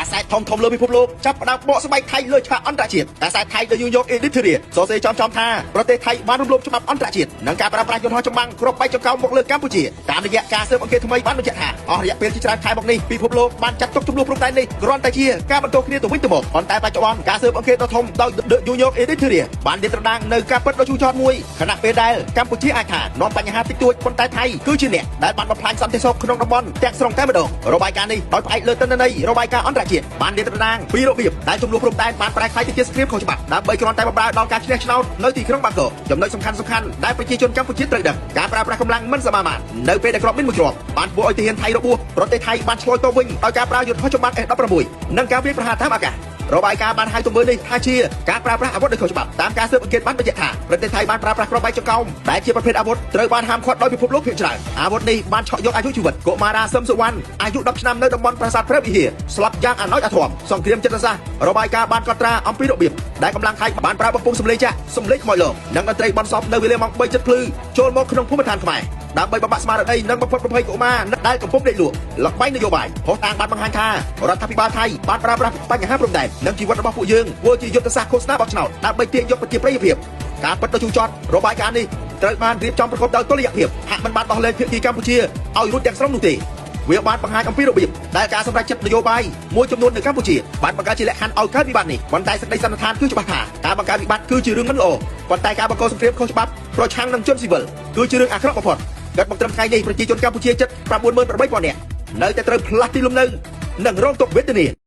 កាសែតធំធំលើពិភពលោកចាប់ផ្ដើមបកស្បែកថៃលើឆាកអន្តរជាតិកាសែតថៃ The New York Editorial សរសេរចំចំថាប្រទេសថៃបានរំលោភច្បាប់អន្តរជាតិនិងការប្រើប្រាស់យន្តហោះចម្បាំងគ្រាប់បែកចង្កោមមកលើកម្ពុជាតាមរយៈការស៊ើបអង្កេតថ្មីបានបញ្ជាក់ថាអស់រយៈពេលជាច្រើនខែមកនេះពិភពលោកបានចាត់ទុកជម្លោះព្រំដែននេះគ្រាន់តែជាការបន្ទោសគ្នាទៅវិញទៅមកប៉ុន្តែបច្ចុប្បន្នការស៊ើបអង្កេតដ៏ធំដោយ The New York Editorial បានលាតត្រដាងនៅការពិតដ៏ជូរចត់មួយខណៈពេលដែលកម្ពុជាអាចថានាំបញ្ហាតិចតួចប៉ុន្តែថៃគឺជាអ្នកដែលបានបំផ្លាញសន្តិសុខក្នុងតំបន់ទាំងស្រុងតែម្ដងរបាយការណ៍នេះដោយផ្អែកលើទិន្នន័យរបាយការណ៍អន្តរជាតិបានលាតត្រដាងពីរបៀបដែលជម្លោះព្រំដែនបានប្រែក្លាយទៅជាសង្គ្រាមខុសច្បាប់ដើម្បីគ្រាន់តែបម្រើដល់ការឈ្នះឆ្នោតនៅទីក្រុងបាងកកចំណុចសំខាន់សំខាន់ដែលប្រជាជនកម្ពុជាត្រូវដឹងការប្រើប្រាស់កម្លាំងមិនសមាមាត្រនៅពេលដែលគ្រាប់មីនមួយគ្រាប់បានធ្វើឲ្យទាហានថៃរបួសប្រទេសថៃបានឆ្លើយតបវិញដោយការប្រើយុទ្ធភ័ណ្ឌចម្បាំង S16 និងការវាយប្រហារតាមអាកាសរបាយការណ៍បានហៅទង្វើនេះថាជាការប្រើប្រាស់អាវុធដោយខុសច្បាប់តាមការស៊ើបអង្កេតបានបញ្ជាក់ថាប្រទេសថៃបានប្រើប្រាស់គ្រាប់បែកចង្កោមដែលជាប្រភេទអាវុធត្រូវបានហាមឃាត់ដោយពិភពលោកភាគច្រើនអាវុធនេះបានឆក់យកអាយុជីវិតកុមារាសឹមសុវណ្ណអាយុ10ឆ្នាំនៅតំបន់ប្រាសាទព្រះវិហារស្លាប់យ៉ាងអាណោចអាធមសង្គ្រាមចិត្តសាស្ត្ររបាយការណ៍បានកត់ត្រាអំពីរបៀបដែលកម្លាំងថៃបានប្រើបំពង់សម្លេងចាក់សម្លេងខ្មោចលងនិងតន្ត្រីបន់សពនៅវេលាម៉ោង3:00ភ្លឺចូលមកក្នុងភូមិឋានខ្មែរដើម្បីបំបាក់ស្មារតីនិងបំផុតបំភ័យកុមារដែលកំពុងដេកលក់លក្បែងនយោបាយភស្តុតាងបានបង្ហាញថារដ្ឋាភិបាលថៃបានប្រើប្រាស់បញ្ហាព្រំដែននិងជីវិតរបស់ពួកយើងធ្វើជាយុទ្ធសាស្ត្រឃោសនាបោះឆ្នោតដើម្បីទាញយកប្រជាប្រិយភាពការពិតដ៏ជូរចត់របាយការណ៍នេះត្រូវបានរៀបចំប្រកបដោយតុល្យភាពហាក់មិនបានដោះលែងភាគីកម្ពុជាឲ្យរួចទាំងស្រុងនោះទេវាបានបង្ហាញអំពីរបៀបដែលការសម្រេចចិត្តនយោបាយមួយចំនួននៅកម្ពុជាបានបង្កើតជាលក្ខខណ្ឌឲ្យកើតវិបត្តិនេះប៉ុន្តែសេចក្តីសន្និដ្ឋានគឺច្បាស់ថាការបង្កើតវិបត្តិគឺជារឿងមិនល្អប៉ុន្តែការបង្កសង្គ្រាមខុសច្បាប់ប្រឆាំងនឹងជនស៊ីវិលគឺជារឿងអាក្រក់បំផុតគិតមកត្រឹមថ្ងៃនេះប្រជាជនកម្ពុជាជិត98000នាក់នៅតែត្រូវផ្លាស់ទីលំនៅនិងរងទុក្ខវេទនា។